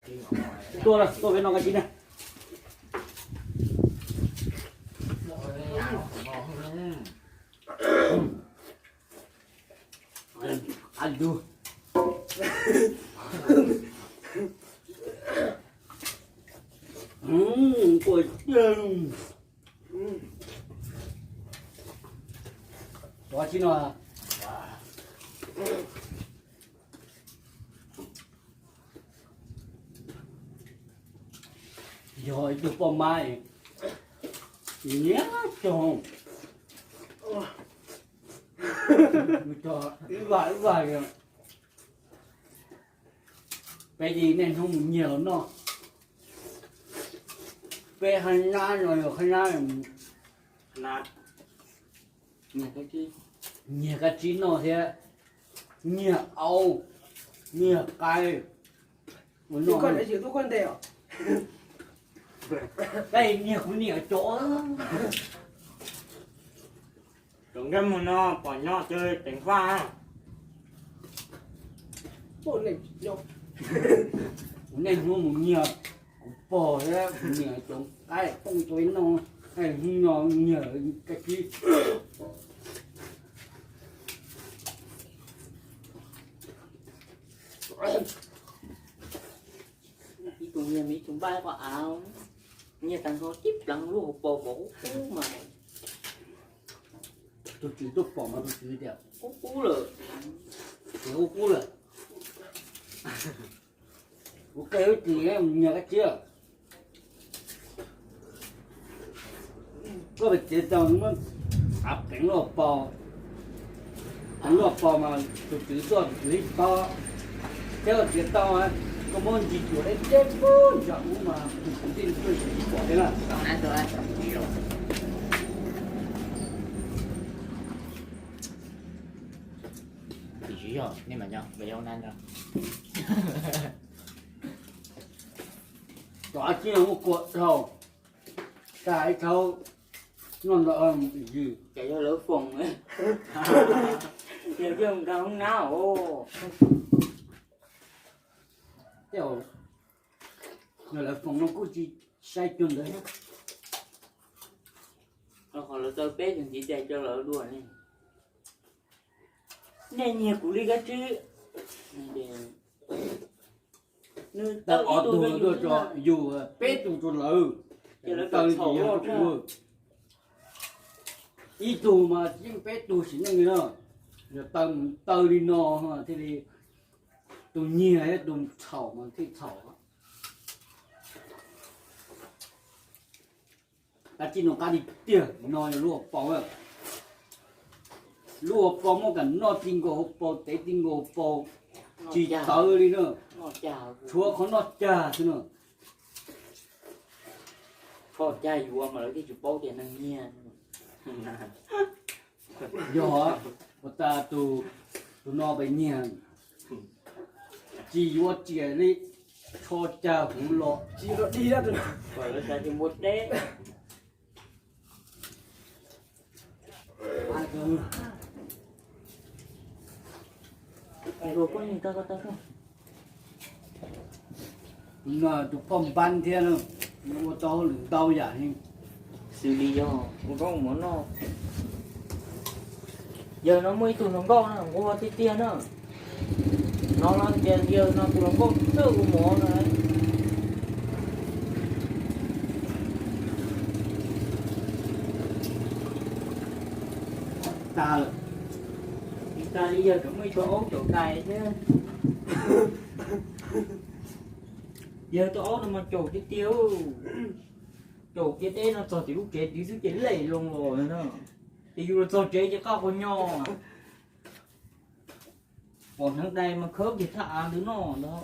Tuaj, tuaj peb noj kab tsib na. Qab dub. Tuaj, tuaj tsib no. Yog ib tug poj mab nyiam cog, cog ib vaj ib vaj. Peb ces niaj hnub mus nyiag los noj. Peb hab nab no yog hab nab, nyiag kab tsib noj thiab, nyiag aub, nyiag qaib. Nyiag kuv niam cov, cov nkaj mus no pom nyob twg ceev faj. Kuv niaj hnub mus nyiag kuv pog thiab kuv niam cov qaib poob rau ib no, hnub no nyiag kab tsib. Ib tug nyiag me ib tug npaj ib qho av, nyiag tag nrho tib pleev lub hauv paus pom qub qub mas. Tus tswv tuaj pom mas tus tswv tias qub qub lawm, tias qub qub lawm. Kuv qe lub tswv nyiag kab tsib. Koj pes txiav tau muab av qeev lub hauv paus, qeev lub hauv paus mas tus tswv tuaj tus tswv ib tog, thiab koj txiav tau koj muab ntsis cuam deb deb pub ntsa ub mas tus tswv thiaj li tuaj ib pom thiab na. Tiam sis yog nej mas nyob, yog na, cov av tsib no muaj kua dhau, tag ib thaub noj ntau yws. Ces yog lawv foom, yog nkag hoob nab os. Tej zaum lawv foom no kuj tsis sai cuag ntawd thiab. Qhov lawv taw peb tug ntxiv tais rau lawv dua ne. Nej nyiag kuv li kab tsib. Taw ob tug tuaj tso, yus peb tug rau lawv, ces lawv taw li ces yog rau kuv. Ib tug mas yeej peb tug sim neej li no, yog taw mus taw li no thiaj li tus nyiag thiab tus txhaum mas thiaj txhaum. Kab tsib no qab tiag tiag no yog lub hauv paus. Lub hauv paus muab kam noj ti nkaus hauv paus tev ti nkaus hauv paus, tsis tawv li na. Tshuav qhov noj cag xwb na. Kho cag yuav mas lawv thiaj tsis paub tias neeg nyiag. Yog, ua tas tus no pes nyiag, tsis yuav riam li, tsho cag huv los tsis los dig, kom lawv xav tias npua deb. Tus no tus phoj npab thiab, ua tau hauj lwm ntau yam li. Xws li yog ua nkauj ua mov noj, yawg no muaj ib tug hluas nkauj na, nquag tiag tiag na. No no tias yawg no tus hluas nkauj txawj ua mov na. Tas lawm, tsis tas li yawg tseem muaj ib tug aub caum tais thiab. Yawg tus aub no mas caum tiag tiag, caum kiag deb no txog tim lub tsev tid xwb ces lem loo los na. Ces yus los txog tsev ces qaj qhov nyo, pom hneev dais mas khawb kiag thaj av ntawd noj ntag.